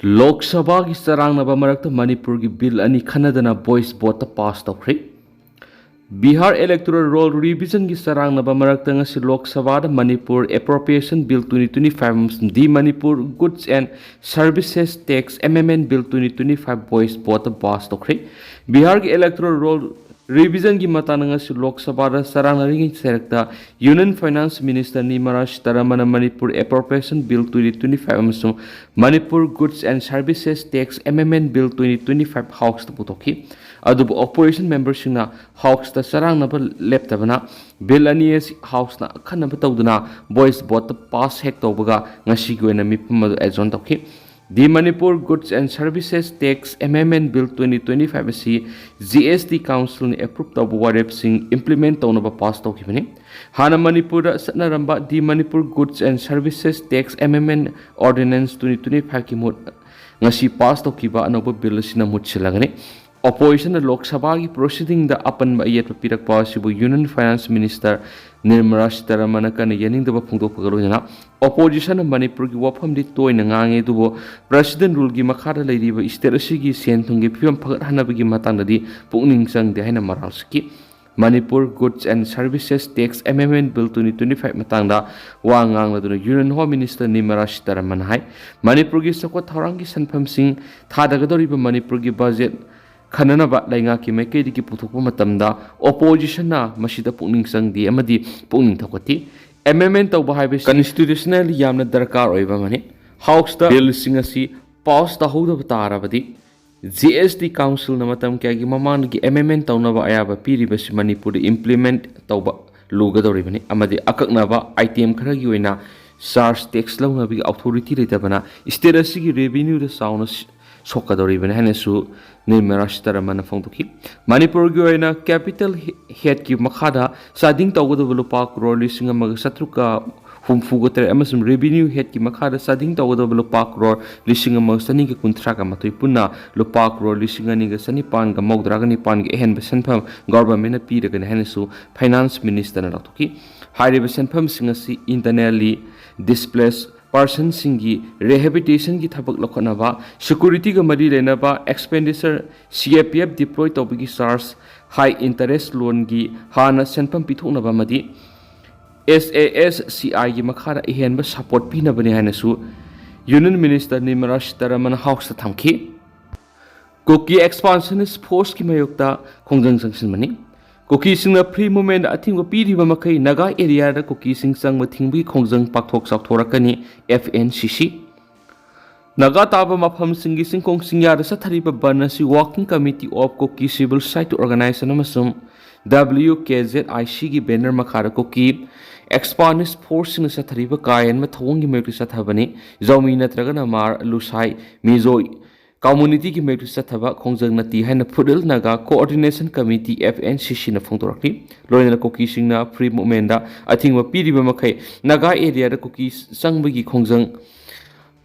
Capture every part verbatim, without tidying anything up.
ꯂꯣꯛ ꯁꯚꯥꯒꯤ ꯆꯔꯥꯡꯅꯕ ꯃꯔꯛꯇ ꯃꯅꯤꯄꯨꯔꯒꯤ ꯕꯤꯜ ꯑꯅꯤ ꯈꯟꯅꯗꯅ ꯚꯣꯏꯁ ꯚꯣꯠꯇ ꯄꯥꯁ ꯇꯧꯈ꯭ꯔꯦ꯫ ꯕꯤꯍꯥꯔ ꯏꯂꯦꯛꯇꯣꯔꯦꯜ ꯔꯣꯜ ꯔꯤꯚꯤꯖꯟꯒꯤ ꯆꯔꯥꯡꯅꯕ ꯃꯔꯛꯇ ꯉꯁꯤ ꯂꯣꯛ ꯁꯚꯥꯗ Manipur appropriation bill twenty twenty five ꯑꯃꯁꯨꯡ the Manipur goods and services tax ꯑꯦꯃꯦꯟꯃꯦꯟ bill twenty twenty five voice ꯚꯣꯠꯇ ꯄꯥꯁ ꯇꯧꯈ꯭ꯔꯦ꯫ ꯕꯤꯍꯥꯔꯒꯤ ꯏꯂꯦꯛꯇꯣꯔꯦꯜ ꯔꯣꯜ ꯔꯤꯚꯤꯖꯟꯒꯤ ꯃꯇꯥꯡꯗ ꯉꯁꯤ ꯂꯣꯛ ꯁꯚꯥꯗ ꯆꯔꯥꯡꯅꯔꯤꯉꯩ ꯁꯔꯛꯇ ꯌꯨꯅꯤꯌꯟ ꯐꯥꯏꯅꯥꯟꯁ ꯃꯤꯅꯤꯁꯇꯔ ꯅꯤꯔꯃꯂꯥ ꯁꯤꯇꯥꯔꯥꯃꯟꯅ Manipur appropriation bill twenty twenty five ꯑꯃꯁꯨꯡ Manipur goods and services tax ꯑꯦꯃꯦꯟꯃꯦꯟ ꯕꯤꯜ ꯇ꯭ꯋꯦꯟꯇꯤ ꯇ꯭ꯋꯦꯟꯇꯤ ꯐꯥꯏꯚ ꯍꯥꯎꯁꯇ ꯄꯨꯊꯣꯛꯈꯤ꯫ ꯑꯗꯨꯕꯨ ꯑꯣꯄꯣꯖꯤꯁꯟ ꯃꯦꯝꯕꯔꯁꯤꯡꯅ ꯍꯥꯎꯁꯇ ꯆꯔꯥꯡꯅꯕ ꯂꯦꯞꯇꯕꯅ ꯕꯤꯜ ꯑꯅꯤ ꯑꯁꯤ ꯍꯥꯎꯁꯅ ꯑꯈꯟꯅꯕ ꯇꯧꯗꯨꯅ ꯚꯣꯏꯁ ꯚꯣꯠꯇ ꯄꯥꯁ ꯍꯦꯛ ꯇꯧꯕꯒ ꯉꯁꯤꯒꯤ ꯑꯣꯏꯅ ꯃꯤꯐꯝ ꯑꯗꯨ ꯑꯦꯖꯣꯔꯟ ꯇꯧꯈꯤ꯫ The Manipur goods and services tax ꯑꯦꯃꯦꯟꯃꯦꯟ ꯕꯤꯜ ꯇ꯭ꯋꯦꯟꯇꯤ ꯇ꯭ꯋꯦꯟꯇꯤ ꯐꯥꯏꯚ ꯑꯁꯤ ꯖꯤ ꯑꯦꯁ ꯇꯤ ꯀꯥꯎꯟꯁꯤꯜꯅ ꯑꯦꯄ꯭ꯔꯨꯞ ꯇꯧꯕ ꯋꯥꯔꯦꯞꯁꯤꯡ ꯏꯝꯄ꯭ꯂꯤꯃꯦꯟ ꯇꯧꯅꯕ ꯄꯥꯁ ꯇꯧꯈꯤꯕꯅꯤ꯫ ꯍꯥꯟꯅ ꯃꯅꯤꯄꯨꯔꯗ ꯆꯠꯅꯔꯝꯕ the Manipur goods and services tax ꯑꯦꯃꯦꯟꯃꯦꯟ ꯑꯣꯔꯗꯤꯅꯦꯟꯁ ꯇ꯭ꯋꯦꯟꯇꯤ ꯇ꯭ꯋꯦꯟꯇꯤ ꯐꯥꯏꯚꯀꯤ ꯃꯍꯨꯠ ꯉꯁꯤ ꯄꯥꯁ ꯇꯧꯈꯤꯕ ꯑꯅꯧꯕ ꯕꯤꯜ ꯑꯁꯤꯅ ꯃꯍꯨꯠ ꯁꯤꯜꯂꯒꯅꯤ꯫ ꯑꯣꯄꯣꯖꯤꯁꯟꯅ ꯂꯣꯛ ꯁꯚꯥꯒꯤ ꯄ꯭ꯔꯣꯁꯤꯗꯤꯡꯗ ꯑꯄꯟꯕ ꯑꯌꯦꯠꯄ ꯄꯤꯔꯛꯄ ꯑꯁꯤꯕꯨ ꯌꯨꯅꯤꯌꯟ ꯐꯥꯏꯅꯥꯟꯁ ꯃꯤꯅꯤꯁꯇꯔ ꯅꯤꯔꯃꯂꯥ ꯁꯤꯇꯥꯔꯥꯃꯟꯅ ꯀꯟꯅ ꯌꯥꯅꯤꯡꯗꯕ ꯐꯣꯡꯗꯣꯛꯄꯒ ꯂꯣꯏꯅꯅ ꯑꯣꯄꯣꯖꯤꯁꯟꯅ ꯃꯅꯤꯄꯨꯔꯒꯤ ꯋꯥꯐꯝꯗꯤ ꯇꯣꯏꯅ ꯉꯥꯡꯉꯤ, ꯑꯗꯨꯕꯨ ꯄ꯭ꯔꯦꯁꯤꯗꯦꯟ ꯔꯨꯜꯒꯤ ꯃꯈꯥꯗ ꯂꯩꯔꯤꯕ ꯁ꯭ꯇꯦꯠ ꯑꯁꯤꯒꯤ ꯁꯦꯟ ꯊꯨꯝꯒꯤ ꯐꯤꯕꯝ ꯐꯒꯠꯍꯟꯅꯕꯒꯤ ꯃꯇꯥꯡꯗꯗꯤ ꯄꯨꯛꯅꯤꯡ ꯆꯪꯗꯦ ꯍꯥꯏꯅ ꯃꯔꯥꯜ ꯁꯤꯈꯤ꯫ Manipur goods and services tax ꯑꯦꯃꯦꯟꯃꯦꯟ ꯕꯤꯜ ꯇ꯭ꯋꯦꯟꯇꯤ ꯇ꯭ꯋꯦꯟꯇꯤ ꯐꯥꯏꯚ ꯃꯇꯥꯡꯗ ꯋꯥ ꯉꯥꯡꯂꯗꯨꯅ ꯌꯨꯅꯤꯌꯟ ꯍꯣꯝ ꯃꯤꯅꯤꯁꯇꯔ ꯅꯤꯔꯃꯂꯥ ꯁꯤꯇꯥꯔꯥꯃꯟꯅ ꯍꯥꯏ, ꯃꯅꯤꯄꯨꯔꯒꯤ ꯆꯥꯎꯈꯠ ꯊꯧꯔꯥꯡꯒꯤ ꯁꯦꯟꯐꯝꯁꯤꯡ ꯊꯥꯗꯒꯗꯧꯔꯤꯕ ꯃꯅꯤꯄꯨꯔꯒꯤ ꯕꯖꯦꯠ ꯈꯟꯅꯅꯕ ꯂꯩꯉꯥꯛꯀꯤ ꯃꯥꯏꯀꯩꯗꯒꯤ ꯄꯨꯊꯣꯛꯄ ꯃꯇꯝꯗ ꯑꯣꯄꯣꯖꯤꯁꯟꯅ ꯃꯁꯤꯗ ꯄꯨꯛꯅꯤꯡ ꯆꯪꯗꯦ ꯑꯃꯗꯤ ꯄꯨꯛꯅꯤꯡ ꯊꯧꯒꯠꯇꯦ꯫ ꯑꯦꯃꯦꯟꯃꯦꯟ ꯇꯧꯕ ꯍꯥꯏꯕꯁꯤ ꯀꯟꯁꯇꯤꯇ꯭ꯌꯨꯁꯅꯦꯜꯂꯤ ꯌꯥꯝꯅ ꯗꯔꯀꯥꯔ ꯑꯣꯏꯕ ꯑꯃꯅꯤ꯫ ꯍꯥꯎꯁꯇ ꯕꯤꯜꯁꯤꯡ ꯑꯁꯤ ꯄꯥꯁ ꯇꯧꯍꯧꯗꯕ ꯇꯥꯔꯕꯗꯤ ꯖꯤ ꯑꯦꯁ ꯇꯤ ꯀꯥꯎꯟꯁꯤꯜꯅ ꯃꯇꯝ ꯀꯌꯥꯒꯤ ꯃꯃꯥꯡꯗꯒꯤ ꯑꯦꯃꯦꯟꯃꯦꯟ ꯇꯧꯅꯕ ꯑꯌꯥꯕ ꯄꯤꯔꯤꯕꯁꯤ ꯃꯅꯤꯄꯨꯔꯗ ꯏꯝꯄ꯭ꯂꯤꯃꯦꯟ ꯇꯧꯕ ꯂꯨꯒꯗꯧꯔꯤꯕꯅꯤ ꯑꯃꯗꯤ ꯑꯀꯛꯅꯕ ꯑꯥꯏꯇꯦꯝ ꯈꯔꯒꯤ ꯑꯣꯏꯅ ꯆꯥꯔꯖ ꯇꯦꯛꯁ ꯂꯧꯅꯕꯒꯤ ꯑꯣꯊꯣꯔꯤꯇꯤ ꯂꯩꯇꯕꯅ ꯁ꯭ꯇꯦꯠ ꯑꯁꯤꯒꯤ ꯔꯦꯚꯤꯅ꯭ꯌꯨꯗ ꯆꯥꯎꯅ ꯁ-, ꯁꯣꯛꯀꯗꯧꯔꯤꯕꯅꯤ ꯍꯥꯏꯅꯁꯨ ꯅꯤꯔꯃꯂꯥ ꯁꯤꯇꯥꯔꯥꯃꯟꯅ ꯐꯣꯡꯗꯣꯛꯈꯤ꯫ ꯃꯅꯤꯄꯨꯔꯒꯤ ꯑꯣꯏꯅ ꯀꯦꯄꯤꯇꯦꯜ ꯍꯦ-, ꯍꯦꯗꯀꯤ ꯃꯈꯥꯗ ꯆꯥꯗꯤꯡ ꯇꯧꯒꯗꯕ ꯂꯨꯄꯥ ꯀ꯭ꯔꯣꯔ ꯂꯤꯁꯤꯡ ꯑꯃꯒ ꯆꯥꯇ꯭ꯔꯨꯛꯀ ꯍꯨꯝꯐꯨꯒ ꯇꯔꯦꯠ ꯑꯃꯁꯨꯡ ꯔꯦꯚꯤꯅ꯭ꯌꯨ ꯍꯦꯗꯀꯤ ꯃꯈꯥꯗ ꯆꯥꯗꯤꯡ ꯇꯧꯒꯗꯕ ꯂꯨꯄꯥ ꯀ꯭ꯔꯣꯔ ꯂꯤꯁꯤꯡ ꯑꯃꯒ ꯆꯅꯤꯒ ꯀꯨꯟꯊ꯭ꯔꯥꯒ ꯃꯥꯊꯣꯏ ꯄꯨꯟꯅ ꯂꯨꯄꯥ ꯀ꯭ꯔꯣꯔ ꯂꯤꯁꯤꯡ ꯑꯅꯤꯒ ꯆꯅꯤꯄꯥꯟꯒ ꯃꯧꯗ꯭ꯔꯥꯒ ꯅꯤꯄꯥꯟꯒꯤ ꯑꯍꯦꯟꯕ ꯁꯦꯟꯐꯝ ꯒꯣꯚꯔꯟꯃꯦꯟꯠꯅ ꯄꯤꯔꯒꯅꯤ ꯍꯥꯏꯅꯁꯨ ꯐꯥꯏꯅꯥꯟꯁ ꯃꯤꯅꯤꯁꯇꯔꯅ ꯂꯥꯎꯊꯣꯛꯈꯤ꯫ ꯍꯥꯏꯔꯤꯕ ꯁꯦꯟꯐꯝꯁꯤꯡ ꯑꯁꯤ ꯏꯟꯇꯔꯅꯦꯜꯂꯤ ꯗꯤꯁꯄ꯭ꯂꯦꯁ ꯄꯥꯔꯁꯟꯁꯤꯡꯒꯤ ꯔꯤꯍꯦꯕꯤꯂꯤꯇꯦꯁꯟꯒꯤ ꯊꯕꯛ ꯂꯧꯈꯠꯅꯕ, ꯁꯦꯀ꯭ꯌꯨꯔꯤꯇꯤꯒ ꯃꯔꯤ ꯂꯩꯅꯕ ꯑꯦꯛꯁꯄꯦꯟꯗꯤꯆꯔ, ꯁꯤ ꯑꯦ ꯄꯤ ꯑꯦꯐ ꯗꯤꯄ꯭ꯂꯣꯏ ꯇꯧꯕꯒꯤ ꯆꯥꯔꯖ, ꯍꯥꯏ ꯏꯟꯇꯔꯦꯁ ꯂꯣꯟꯒꯤ ꯍꯥꯟꯅ ꯁꯦꯟꯐꯝ ꯄꯤꯊꯣꯛꯅꯕ ꯑꯃꯗꯤ ꯑꯦꯁ ꯑꯦ ꯑꯦꯁ ꯁꯤ ꯑꯥꯏꯒꯤ ꯃꯈꯥꯗ ꯑꯍꯦꯟꯕ ꯁꯄꯣꯔꯠ ꯄꯤꯅꯕꯅꯤ ꯍꯥꯏꯅꯁꯨ ꯌꯨꯅꯤꯌꯟ ꯃꯤꯅꯤꯁꯇꯔ ꯅꯤꯔꯃꯂꯥ ꯁꯤꯇꯥꯔꯥꯃꯟ ꯍꯥꯎꯁꯇ ꯊꯝꯈꯤ꯫ ꯀꯨꯀꯤ ꯑꯦꯛꯁꯄꯥꯟꯁꯅꯤꯁ ꯐꯣꯔꯁꯀꯤ ꯃꯥꯌꯣꯛꯇ ꯈꯣꯡꯖꯪ ꯆꯪꯁꯤꯟꯕꯅꯤ꯫ ꯀꯨꯀꯤꯁꯤꯡꯅ ꯐ꯭ꯔꯤ ꯃꯨꯚꯃꯦꯟꯗ ꯑꯊꯤꯡꯕ ꯄꯤꯔꯤꯕ ꯃꯈꯩ ꯅꯥꯒꯥ ꯑꯦꯔꯤꯌꯥꯗ ꯀꯨꯀꯤꯁꯤꯡ ꯆꯪꯕ ꯊꯤꯡꯕꯒꯤ ꯈꯣꯡꯖꯪ ꯄꯥꯛꯊꯣꯛ ꯆꯥꯎꯊꯣꯔꯛꯀꯅꯤ, ꯑꯦꯐ ꯑꯦꯟ ꯁꯤ ꯁꯤ꯫ ꯅꯥꯒꯥ ꯇꯥꯕ ꯃꯐꯝꯁꯤꯡꯒꯤ ꯆꯤꯡꯈꯣꯡ ꯆꯤꯡꯌꯥꯗ ꯆꯠꯊꯔꯤꯕ ꯕꯟ ꯑꯁꯤ Working Committee of Kuki Civil Society Organization ꯑꯃꯁꯨꯡ ꯗꯕ꯭ꯂꯤꯌꯨ ꯀꯦ ꯖꯦꯗ ꯑꯥꯏ ꯁꯤꯒꯤ ꯕꯦꯅꯔ ꯃꯈꯥꯗ ꯀꯨꯀꯤ ꯑꯦꯛꯁꯄꯥꯟꯁꯅꯤꯁ ꯐꯣꯔꯁꯁꯤꯡꯅ ꯆꯠꯊꯔꯤꯕ ꯀꯥ ꯍꯦꯟꯕ ꯊꯧꯑꯣꯡꯒꯤ ꯃꯥꯌꯣꯛꯇ ꯆꯠꯊꯕꯅꯤ꯫ ꯖꯧꯃꯤ ꯅꯠꯇ꯭ꯔꯒꯅ ꯃꯥꯔ, ꯂꯨꯁꯥꯏ, ꯃꯤꯖꯣ ꯀꯝꯃꯨꯅꯤꯇꯤꯒꯤ ꯃꯥꯌꯣꯛꯇ ꯆꯠꯊꯕ ꯈꯣꯡꯖꯪ ꯅꯠꯇꯦ ꯍꯥꯏꯅ ꯐꯨꯗꯨꯜ Naga coordination committee, F N C ꯁꯤꯅ ꯐꯣꯡꯗꯣꯔꯛꯂꯤ꯫ ꯂꯣꯏꯅꯅ ꯀꯨꯀꯤꯁꯤꯡꯅ ꯐ꯭ꯔꯤ ꯃꯨꯚꯃꯦꯟꯗ ꯑꯊꯤꯡꯕ ꯄꯤꯔꯤꯕ ꯃꯈꯩ ꯅꯥꯒꯥ ꯑꯦꯔꯤꯌꯥꯗ ꯀꯨꯀꯤ ꯆꯪꯕꯒꯤ ꯈꯣꯡꯖꯪ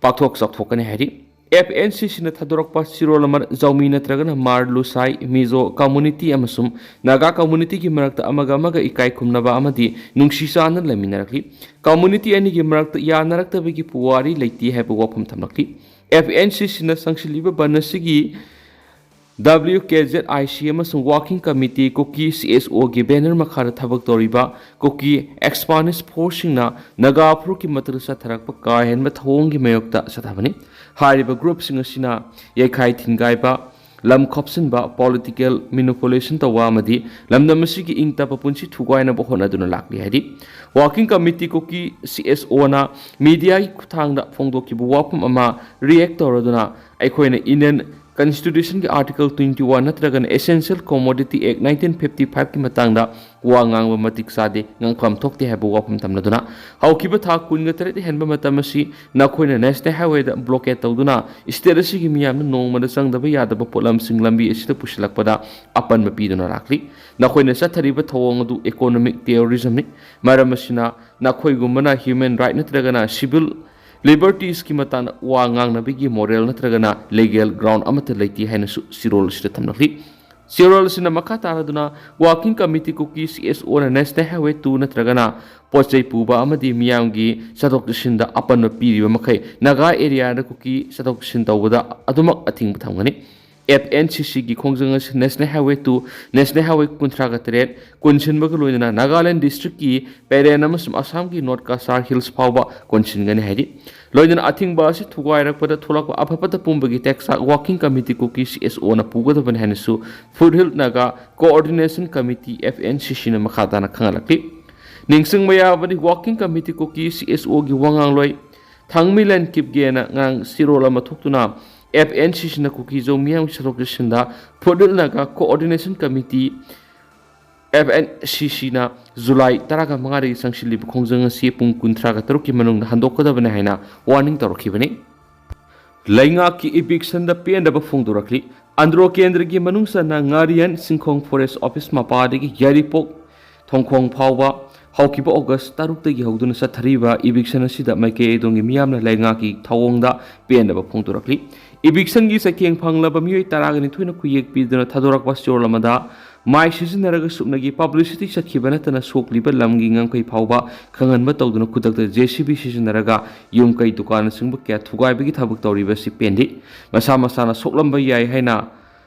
ꯄꯥꯛꯊꯣꯛ ꯆꯥꯎꯊꯣꯛꯀꯅꯤ ꯍꯥꯏꯔꯤ꯫ ꯑꯦꯐ ꯑꯦꯟ ꯁꯤ ꯁꯤꯅ ꯊꯥꯗꯣꯔꯛꯄ ꯁꯤꯔꯣꯜ ꯑꯃ ꯖꯧꯃꯤ ꯅꯠꯇ꯭ꯔꯒꯅ ꯃꯥꯔ, ꯂꯨꯁꯥꯏ, ꯃꯤꯖꯣ ꯀꯝꯃꯨꯅꯤꯇꯤ ꯑꯃꯁꯨꯡ ꯅꯥꯒꯥ ꯀꯝꯃꯨꯅꯤꯇꯤꯒꯤ ꯃꯔꯛꯇ ꯑꯃꯒ ꯑꯃꯒ ꯏꯀꯥꯏ ꯈꯨꯝꯅꯕ ꯑꯃꯗꯤ ꯅꯨꯡꯁꯤ ꯆꯥꯟꯅꯅ ꯂꯩꯃꯤꯟꯅꯔꯛꯂꯤ꯫ ꯀꯝꯃꯨꯅꯤꯇꯤ ꯑꯅꯤꯒꯤ ꯃꯔꯛꯇ ꯌꯥꯅꯔꯛꯇꯕꯒꯤ ꯄꯨꯋꯥꯔꯤ ꯂꯩꯇꯦ ꯍꯥꯏꯕ ꯋꯥꯐꯝ ꯊꯝꯂꯛꯂꯤ꯫ ꯑꯦꯐ ꯑꯦꯟ ꯁꯤ ꯁꯤꯅ ꯆꯪꯁꯤꯜꯂꯤꯕ ꯕꯟ ꯑꯁꯤꯒꯤ ꯗꯕ꯭ꯂꯤꯌꯨ ꯀꯦ ꯖꯦꯗ ꯑꯥꯏ ꯁꯤ ꯑꯃꯁꯨꯡ Working Committee ꯀꯨꯀꯤ ꯁꯤ ꯑꯦꯁ ꯑꯣꯒꯤ ꯕꯦꯅꯔ ꯃꯈꯥꯗ ꯊꯕꯛ ꯇꯧꯔꯤꯕ ꯀꯨꯀꯤ ꯑꯦꯛꯁꯄꯥꯟꯁꯅꯤꯁ ꯐꯣꯔꯁꯁꯤꯡꯅ ꯅꯥꯒꯥ ꯐꯨꯔꯨꯞꯀꯤ ꯃꯊꯛꯇ ꯆꯠꯊꯔꯛꯄ ꯀꯥ ꯍꯦꯟꯕ ꯊꯧꯑꯣꯡꯒꯤ ꯃꯥꯌꯣꯛꯇ ꯆꯠꯊꯕꯅꯤ꯫ ꯍꯥꯏꯔꯤꯕ ꯒ꯭ꯔꯨꯞꯁꯤꯡ ꯑꯁꯤꯅ ꯌꯩꯈꯥꯏ ꯊꯤꯟꯒꯥꯏꯕ, ꯂꯝ ꯈꯣꯞꯆꯤꯟꯕ, ꯄꯣꯂꯤꯇꯤꯀꯦꯜ ꯃꯤꯅꯨꯄꯨꯂꯦꯁꯟ ꯇꯧꯕ ꯑꯃꯗꯤ ꯂꯝꯗꯝ ꯑꯁꯤꯒꯤ ꯏꯪ ꯇꯞꯄ ꯄꯨꯟꯁꯤ ꯊꯨꯒꯥꯏꯅꯕ ꯍꯣꯠꯅꯗꯨꯅ ꯂꯥꯛꯂꯤ ꯍꯥꯏꯔꯤ꯫ Working Committee ꯀꯨꯀꯤ ꯁꯤ ꯑꯦꯁ ꯑꯣꯅ ꯃꯤꯗꯤꯌꯥꯒꯤ ꯈꯨꯠꯊꯥꯡꯗ ꯐꯣꯡꯗꯣꯛꯈꯤꯕ ꯋꯥꯐꯝ ꯑꯃ ꯔꯤꯌꯦꯛ ꯇꯧꯔꯗꯨꯅ ꯑꯩꯈꯣꯏꯅ ꯏꯟꯗꯤꯌꯟ ꯀꯟꯁꯇꯤꯇ꯭ꯌꯨꯁꯟꯒꯤ ꯑꯥꯔꯇꯤꯀꯜ ꯇ꯭ꯋꯦꯟꯇꯤ ꯋꯥꯟ ꯅꯠꯇ꯭ꯔꯒꯅ Essential Commodity Act nineteen fifty ꯐꯥꯏꯚꯀꯤ ꯃꯇꯥꯡꯗ ꯋꯥ ꯉꯥꯡꯕ ꯃꯇꯤꯛ ꯆꯥꯗꯦ, ꯉꯥꯡꯐꯝ ꯊꯣꯛꯇꯦ ꯍꯥꯏꯕ ꯋꯥꯐꯝ ꯊꯝꯂꯗꯨꯅ ꯍꯧꯈꯤꯕ ꯊꯥ ꯀꯨꯟꯒ ꯇꯔꯦꯠ ꯍꯦꯟꯕ ꯃꯇꯝ ꯑꯁꯤ ꯅꯈꯣꯏꯅ ꯅꯦꯁꯅꯦꯜ ꯍꯥꯏꯋꯦꯗ ꯕ꯭ꯂꯣꯀꯦꯠ ꯇꯧꯗꯨꯅ ꯁ꯭ꯇꯦꯠ ꯑꯁꯤꯒꯤ ꯃꯤꯌꯥꯝꯅ ꯅꯣꯡꯃꯗ ꯆꯪꯗꯕ ꯌꯥꯗꯕ ꯄꯣꯠꯂꯝꯁꯤꯡ ꯂꯝꯕꯤ ꯑꯁꯤꯗ ꯄꯨꯁꯤꯜꯂꯛꯄꯗ ꯑꯄꯟꯕ ꯄꯤꯗꯨꯅ ꯂꯥꯛꯂꯤ꯫ ꯅꯈꯣꯏꯅ ꯆꯠꯊꯔꯤꯕ ꯊꯧꯑꯣꯡ ꯑꯗꯨ ꯏꯀꯣꯅꯣꯃꯤꯛ ꯇꯦꯔꯣꯔꯤꯖꯝꯅꯤ꯫ ꯃꯔꯝ ꯑꯁꯤꯅ ꯅꯈꯣꯏꯒꯨꯝꯕꯅ ꯍ꯭ꯌꯨꯃꯦꯟ ꯔꯥꯏꯠ ꯅꯠꯇ꯭ꯔꯒꯅ ꯁꯤꯚꯤꯜ ꯂꯤꯕꯔꯇꯤꯁꯀꯤ ꯃꯇꯥꯡꯗ ꯋꯥ ꯉꯥꯡꯅꯕꯒꯤ ꯃꯣꯔꯦꯜ ꯅꯠꯇ꯭ꯔꯒꯅ ꯂꯤꯒꯦꯜ ꯒ꯭ꯔꯥꯎꯟ ꯑꯃꯠꯇ ꯂꯩꯇꯦ ꯍꯥꯏꯅꯁꯨ ꯁꯤꯔꯣꯜ ꯑꯁꯤꯗ ꯊꯝꯂꯛꯂꯤ꯫ ꯆꯦꯔꯣꯜ ꯑꯁꯤꯅ ꯃꯈꯥ ꯇꯥꯔꯗꯨꯅ, Working Committee Kuki C S O ꯅ National Highway two ꯅꯠꯇ꯭ꯔꯒꯅ ꯄꯣꯠ ꯆꯩ ꯄꯨꯕ ꯑꯃꯗꯤ ꯃꯤꯌꯥꯝꯒꯤ ꯆꯠꯊꯣꯛ ꯆꯠꯁꯤꯟꯗ ꯑꯄꯟꯕ ꯄꯤꯔꯤꯕ ꯃꯈꯩ ꯅꯥꯒꯥ ꯑꯦꯔꯤꯌꯥꯗ ꯀꯨꯀꯤ ꯆꯠꯊꯣꯛ ꯆꯠꯁꯤꯟ ꯇꯧꯕꯗ ꯑꯗꯨꯃꯛ ꯑꯊꯤꯡꯕ ꯊꯝꯒꯅꯤ꯫ F N C C ꯒꯤ ꯈꯣꯡꯖꯪ ꯑꯁꯤ National Highway two, National Highway ꯀꯨꯟꯊ꯭ꯔꯥꯒ ꯇꯔꯦꯠ, ꯀꯣꯟꯁꯤꯟꯕꯒ ꯂꯣꯏꯅꯅ ꯅꯥꯒꯥꯂꯦꯟ district ꯀꯤ ꯄꯦꯔꯦꯟ ꯑꯃꯁꯨꯡ ꯑꯁꯥꯝꯒꯤ North Cachar Hills ꯐꯥꯎꯕ ꯀꯣꯟꯁꯤꯟꯒꯅꯤ ꯍꯥꯏꯔꯤ꯫ ꯂꯣꯏꯅꯅ ꯑꯊꯤꯡꯕ ꯑꯁꯤ ꯊꯨꯒꯥꯏꯔꯛꯄꯗ ꯊꯣꯛꯂꯛꯄ ꯑꯐ ꯐꯠꯇ ꯄꯨꯝꯕꯒꯤ ꯇꯦꯛꯆꯥꯛ Working Committee Kuki C S O ꯅ ꯄꯨꯒꯗꯕꯅꯤ ꯍꯥꯏꯅꯁꯨ Foothill Naga Coordination Committee, F N C C ꯅ ꯃꯈꯥ ꯇꯥꯅ ꯈꯪꯍꯜꯂꯛꯂꯤ꯫ ꯅꯤꯡꯁꯤꯡꯕ ꯌꯥꯕꯗꯤ, Working Committee Kuki C S O ꯒꯤ ꯋꯥꯉꯥꯡꯂꯣꯏ ꯊꯥꯡꯃꯤꯂꯦꯟ ꯀꯤꯞꯒꯦꯅ ꯉꯔꯥꯡ ꯆꯦꯔꯣꯜ ꯑꯃ ꯊꯣꯛꯇꯨꯅ, F N C C ꯅ ꯀꯨꯀꯤꯖꯧ ꯃꯤꯌꯥꯝꯒꯤ ꯆꯠꯊꯣꯛ ꯆꯠꯁꯤꯟꯗ Foothill Naga Coordination Committee, F N C C ꯅ ꯖꯨꯂꯥꯏ ꯇꯔꯥꯃꯉꯥꯗꯒꯤ ꯆꯪꯁꯤꯜꯂꯤꯕ ꯈꯣꯡꯖꯪ ꯑꯁꯤ ꯄꯨꯡ ꯀꯨꯟꯊ꯭ꯔꯥꯒ ꯇꯔꯨꯛꯀꯤ ꯃꯅꯨꯡꯗ ꯍꯟꯗꯣꯛꯀꯗꯕꯅꯤ ꯍꯥꯏꯅ warning ꯇꯧꯔꯛꯈꯤꯕꯅꯤ꯫ ꯂꯩꯉꯥꯛꯀꯤ eviction ꯗ ꯄꯦꯟꯗꯕ ꯐꯣꯡꯗꯣꯔꯛꯂꯤ꯫ ꯑꯟꯗ꯭ꯔꯣ ꯀꯦꯟꯗ꯭ꯔꯒꯤ ꯃꯅꯨꯡ ꯆꯟꯅ ꯉꯥꯔꯤꯌꯥꯟ ꯁꯤꯡꯈꯣꯡ forest office ꯃꯄꯥꯗꯒꯤ ꯌꯥꯏꯔꯤꯄꯣꯛ ꯊꯣꯡꯈꯣꯡ ꯐꯥꯎꯕ ꯍꯧꯈꯤꯕ ꯑꯣꯒꯁ ꯇꯔꯨꯛꯇꯒꯤ ꯍꯧꯗꯨꯅ ꯆꯠꯊꯔꯤꯕ eviction ꯑꯁꯤꯗ ꯃꯥꯏꯀꯩ ꯑꯗꯣꯝꯒꯤ ꯃꯤꯌꯥꯝꯅ ꯂꯩꯉꯥꯛꯀꯤ ꯊꯧꯑꯣꯡꯗ ꯄꯦꯟꯗꯕ ꯐꯣꯡꯗꯣꯔꯛꯂꯤ꯫ Eviction ꯒꯤ ꯆꯩꯊꯦꯡ ꯐꯪꯂꯕ ꯃꯤꯑꯣꯏ ꯇꯔꯥꯒ ꯅꯤꯊꯣꯏꯅ ꯈꯨꯌꯦꯛ ꯄꯤꯗꯨꯅ ꯊꯥꯗꯣꯔꯛꯄ ꯆꯦꯔꯣꯜ ꯑꯃꯗ, ꯃꯥꯏ ꯁꯤꯖꯤꯟꯅꯔꯒ ꯁꯨꯞꯅꯒꯤ publicity ꯆꯠꯈꯤꯕ ꯅꯠꯇꯅ ꯁꯣꯛꯂꯤꯕ ꯂꯝꯒꯤ ꯉꯝꯈꯩ ꯐꯥꯎꯕ ꯈꯪꯍꯟꯕ ꯇꯧꯗꯨꯅ ꯈꯨꯗꯛꯇ J C B ꯁꯤꯖꯤꯟꯅꯔꯒ ꯌꯨꯝ ꯀꯩ ꯗꯨꯀꯥꯟꯅꯆꯤꯡꯕ ꯀꯌꯥ ꯊꯨꯒꯥꯏꯕꯒꯤ ꯊꯕꯛ ꯇꯧꯔꯤꯕ ꯑꯁꯤ ꯄꯦꯟꯗꯦ꯫ ꯃꯁꯥ ꯃꯁꯥꯅ ꯁꯣꯛꯂꯝꯕ ꯌꯥꯏ ꯍꯥꯏꯅ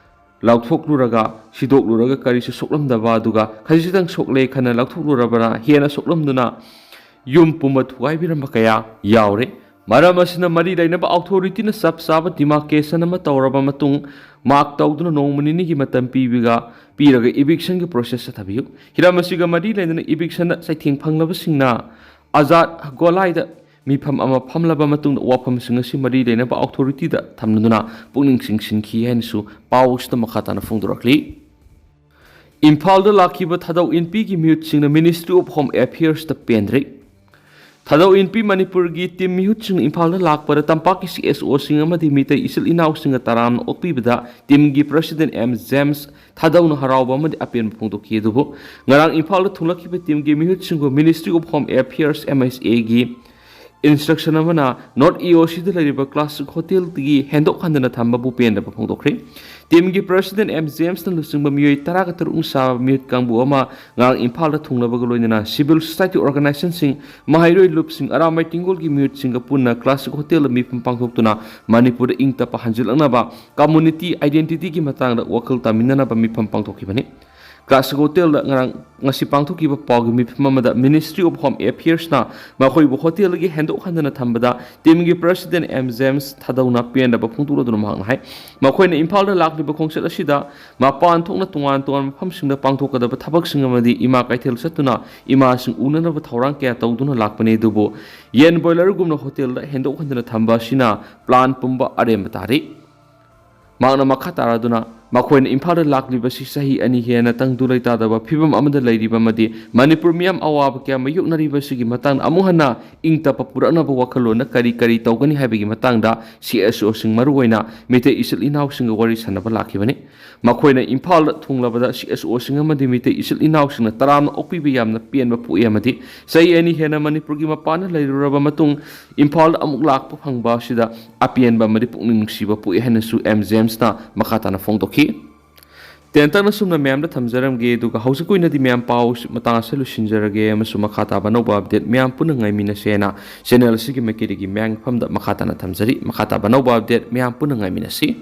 ꯂꯥꯎꯊꯣꯛꯂꯨꯔꯒ, ꯁꯤꯗꯣꯛꯂꯨꯔꯒ ꯀꯔꯤꯁꯨ ꯁꯣꯛꯂꯝꯗꯕ, ꯑꯗꯨꯒ ꯈꯖꯤꯛꯇꯪ ꯁꯣꯛꯂꯦ ꯈꯟꯅ ꯂꯧꯊꯣꯛꯂꯨꯔꯕꯅ ꯍꯦꯟꯅ ꯁꯣꯛꯂꯝꯗꯨꯅ ꯌꯨꯝ ꯄꯨꯝꯕ ꯊꯨꯒꯥꯏꯕꯤꯔꯝꯕ ꯀꯌꯥ ꯌꯥꯎꯔꯦ꯫ ꯃꯔꯝ ꯑꯁꯤꯅ ꯃꯔꯤ ꯂꯩꯅꯕ authority ꯅ ꯆꯞ ꯆꯥꯕ demarcation ꯑꯃ ꯇꯧꯔꯕ ꯃꯇꯨꯡ, mark ꯇꯧꯗꯨꯅ ꯅꯣꯡꯃ ꯅꯤꯅꯤꯒꯤ ꯃꯇꯝ ꯄꯤꯕꯤꯒ, ꯄꯤꯔꯒ eviction ꯒꯤ process ꯆꯠꯊꯕꯤꯌꯨ꯫ ꯍꯤꯔꯝ ꯑꯁꯤꯒ ꯃꯔꯤ ꯂꯩꯅꯅ eviction ꯗ ꯆꯩꯊꯦꯡ ꯐꯪꯂꯕꯁꯤꯡꯅ ꯑꯖꯥꯗ ꯒꯣꯂꯥꯏꯗ ꯃꯤꯐꯝ ꯑꯃ ꯐꯝꯂꯕ ꯃꯇꯨꯡꯗ ꯋꯥꯐꯝꯁꯤꯡ ꯑꯁꯤ ꯃꯔꯤ ꯂꯩꯅꯕ authority ꯗ ꯊꯝꯂꯗꯨꯅ ꯄꯨꯛꯅꯤꯡ ꯆꯤꯡꯁꯤꯟꯈꯤ ꯍꯥꯏꯅꯁꯨ ꯄꯥꯎ ꯑꯁꯤꯗ ꯃꯈꯥ ꯇꯥꯅ ꯐꯣꯡꯗꯣꯔꯛꯂꯤ꯫ ꯏꯝꯐꯥꯜꯗ ꯂꯥꯛꯈꯤꯕ ꯊꯥꯗꯧ ꯏꯟꯄꯤꯒꯤ ꯃꯤꯍꯨꯠꯁꯤꯡꯅ Ministry of Home Affairs ꯇ ꯄꯦꯟꯗ꯭ꯔꯦ꯫ ꯊꯥꯗꯧ ꯏꯟꯄꯤ ꯃꯅꯤꯄꯨꯔꯒꯤ team ꯃꯤꯍꯨꯠꯁꯤꯡꯅ ꯏꯝꯐꯥꯜꯗ ꯂꯥꯛꯄꯗ ꯇꯝꯄꯥꯛꯀꯤ C S O ꯁꯤꯡ ꯑꯃꯗꯤ ꯃꯤꯇꯩ ꯏꯆꯤꯜ ꯏꯅꯥꯎꯁꯤꯡꯅ ꯇꯔꯥꯝꯅ ꯑꯣꯛꯄꯤꯕꯗ team ꯒꯤ president M James ꯊꯥꯗꯧꯅ ꯍꯔꯥꯎꯕ ꯑꯃꯗꯤ ꯑꯄꯦꯟꯕ ꯐꯣꯡꯗꯣꯛꯈꯤ꯫ ꯑꯗꯨꯕꯨ ꯉꯔꯥꯡ ꯏꯝꯐꯥꯜꯗ ꯊꯨꯡꯂꯛꯈꯤꯕ team ꯒꯤ ꯃꯤꯍꯨꯠꯁꯤꯡꯕꯨ Ministry of Home Affairs, M H A ꯒꯤ Instruction ꯑꯃꯅ North E O C ꯗ ꯂꯩꯔꯤꯕ Classic Hotel ꯗꯒꯤ ꯍꯦꯟꯗꯣꯛ ꯍꯟꯗꯅ ꯊꯝꯕꯕꯨ ꯄꯦꯟꯗꯕ ꯐꯣꯡꯗꯣꯛꯈ꯭ꯔꯦ꯫ Team ꯒꯤ President M James ꯅ ꯂꯨꯆꯤꯡꯕ ꯃꯤꯑꯣꯏ ꯇꯔꯥꯒ ꯇꯔꯨꯛꯅ ꯁꯥꯕ ꯃꯤꯍꯨꯠ ꯀꯥꯡꯕꯨ ꯑꯃ ꯉꯔꯥꯡ ꯏꯝꯐꯥꯜꯗ ꯊꯨꯡꯂꯕꯒ ꯂꯣꯏꯅꯅ civil society organization ꯁꯤꯡ, ꯃꯍꯩꯔꯣꯏ ꯂꯨꯞꯁꯤꯡ, ꯑꯔꯥꯝꯕꯥꯏ ꯇꯤꯡꯒꯣꯜꯒꯤ ꯃꯤꯍꯨꯠꯁꯤꯡꯒ ꯄꯨꯟꯅ Classic Hotel ꯗ ꯃꯤꯐꯝ ꯄꯥꯡꯊꯣꯛꯇꯨꯅ ꯃꯅꯤꯄꯨꯔꯗ ꯏꯪ ꯇꯞꯄ ꯍꯟꯖꯤꯜꯂꯛꯅꯕ community identity ꯒꯤ ꯃꯇꯥꯡꯗ ꯋꯥꯈꯜ ꯇꯥꯃꯤꯟꯅꯅꯕ ꯃꯤꯐꯝ ꯄꯥꯡꯊꯣꯛꯈꯤꯕꯅꯤ꯫ Classic Hotel ꯗ ꯉꯔꯥꯡ, ꯉꯁꯤ ꯄꯥꯡꯊꯣꯛꯈꯤꯕ ꯄꯥꯎꯒꯤ ꯃꯤꯐꯝ ꯑꯃꯗ Ministry of Home Affairs ꯅ ꯃꯈꯣꯏꯕꯨ hotel ꯗꯒꯤ ꯍꯦꯟꯗꯣꯛ ꯍꯟꯗꯅ ꯊꯝꯕꯗ team ꯒꯤ President M James ꯊꯥꯗꯧꯅ ꯄꯦꯟꯗꯕ ꯐꯣꯡꯗꯣꯛꯂꯗꯨꯅ ꯃꯍꯥꯛꯅ ꯍꯥꯏ, ꯃꯈꯣꯏꯅ ꯏꯝꯐꯥꯜꯗ ꯂꯥꯛꯂꯤꯕ ꯈꯣꯡꯆꯠ ꯑꯁꯤꯗ ꯃꯄꯥꯟ ꯊꯣꯛꯅ ꯇꯣꯉꯥꯟ ꯇꯣꯉꯥꯟꯕ ꯃꯐꯝꯁꯤꯡꯗ ꯄꯥꯡꯊꯣꯛꯀꯗꯕ ꯊꯕꯛꯁꯤꯡ ꯑꯃꯗꯤ ꯏꯃꯥ ꯀꯩꯊꯦꯜ ꯆꯠꯇꯨꯅ ꯏꯃꯥꯁꯤꯡ ꯎꯅꯅꯕ ꯊꯧꯔꯥꯡ ꯀꯌꯥ ꯇꯧꯗꯨꯅ ꯂꯥꯛꯄꯅꯤ, ꯑꯗꯨꯕꯨ ꯌꯦꯟ ꯕꯣꯏꯂꯔꯒꯨꯝꯅ hotel ꯗ ꯍꯦꯟꯗꯣꯛ ꯍꯟꯗꯅ ꯊꯝꯕ ꯑꯁꯤꯅ plan ꯄꯨꯝꯕ ꯑꯔꯦꯝꯕ ꯇꯥꯔꯤ꯫ ꯃꯍꯥꯛꯅ ꯃꯈꯥ ꯇꯥꯔꯗꯨꯅ, ꯃꯈꯣꯏꯅ ꯏꯝꯐꯥꯜꯗ ꯂꯥꯛꯂꯤꯕꯁꯤ ꯆꯍꯤ ꯑꯅꯤ ꯍꯦꯟꯅ ꯇꯪꯗꯨ ꯂꯩꯇꯥꯗꯕ ꯐꯤꯕꯝ ꯑꯃꯗ ꯂꯩꯔꯤꯕ ꯑꯃꯗꯤ ꯃꯅꯤꯄꯨꯔ ꯃꯤꯌꯥꯝ ꯑꯋꯥꯕ ꯀꯌꯥ ꯃꯥꯌꯣꯛꯅꯔꯤꯕꯁꯤꯒꯤ ꯃꯇꯥꯡꯗ ꯑꯃꯨꯛ ꯍꯟꯅ ꯏꯪ ꯇꯞꯄ ꯄꯨꯔꯛꯅꯕ ꯋꯥꯈꯜꯂꯣꯟꯅ ꯀꯔꯤ ꯀꯔꯤ ꯇꯧꯒꯅꯤ ꯍꯥꯏꯕꯒꯤ ꯃꯇꯥꯡꯗ C S O ꯁꯤꯡ, ꯃꯔꯨꯑꯣꯏꯅ ꯃꯤꯇꯩ ꯏꯆꯤꯜ ꯏꯅꯥꯎꯁꯤꯡꯒ ꯋꯥꯔꯤ ꯁꯥꯟꯅꯕ ꯂꯥꯛꯈꯤꯕꯅꯤ꯫ ꯃꯈꯣꯏꯅ ꯏꯝꯐꯥꯜꯗ ꯊꯨꯡꯂꯕꯗ C S O ꯁꯤꯡ ꯑꯃꯗꯤ ꯃꯤꯇꯩ ꯏꯆꯤꯜ ꯏꯅꯥꯎꯁꯤꯡꯅ ꯇꯔꯥꯝꯅ ꯑꯣꯛꯄꯤꯕ ꯌꯥꯝꯅ ꯄꯦꯟꯕ ꯄꯣꯛꯏ ꯑꯃꯗꯤ ꯆꯍꯤ ꯑꯅꯤ ꯍꯦꯟꯅ ꯃꯅꯤꯄꯨꯔꯒꯤ ꯃꯄꯥꯟꯗ ꯂꯩꯔꯨꯔꯕ ꯃꯇꯨꯡ ꯏꯝꯐꯥꯜꯗ ꯑꯃꯨꯛ ꯂꯥꯛꯄ ꯐꯪꯕ ꯑꯁꯤꯗ ꯑꯄꯦꯟꯕ ꯑꯃꯗꯤ ꯄꯨꯛꯅꯤꯡ ꯅꯨꯡꯁꯤꯕ ꯄꯣꯛꯏ ꯍꯥꯏꯅꯁꯨ M James ꯅ ꯃꯈꯥ ꯇꯥꯅ ꯐꯣꯡꯗꯣꯛꯈꯤ꯫ ꯇꯦꯟꯇꯛꯅ ꯁꯨꯝꯅ ꯃꯌꯥꯝꯗ ꯊꯝꯖꯔꯝꯒꯦ, ꯑꯗꯨꯒ ꯍꯧꯖꯤꯛꯀꯤ ꯑꯣꯏꯅꯗꯤ ꯃꯌꯥꯝ ꯄꯥꯎ ꯃꯇꯥꯡ ꯑꯁꯤꯗ ꯂꯣꯏꯁꯤꯟꯖꯔꯒꯦ, ꯑꯃꯁꯨꯡ ꯃꯈꯥ ꯇꯥꯕ ꯑꯅꯧꯕ update ꯃꯌꯥꯝ ꯄꯨꯟꯅ ꯉꯥꯏꯃꯤꯟꯅꯁꯦꯅ channel ꯑꯁꯤꯒꯤ ꯃꯥꯏꯀꯩꯗꯒꯤ ꯃꯌꯥꯝꯒꯤ ꯃꯐꯝꯗ ꯃꯈꯥ ꯇꯥꯅ ꯊꯝꯖꯔꯤ꯫ ꯃꯈꯥ ꯇꯥꯕ ꯑꯅꯧꯕ update ꯃꯌꯥꯝ ꯄꯨꯟꯅ ꯉꯥꯏꯃꯤꯟꯅꯁꯤ꯫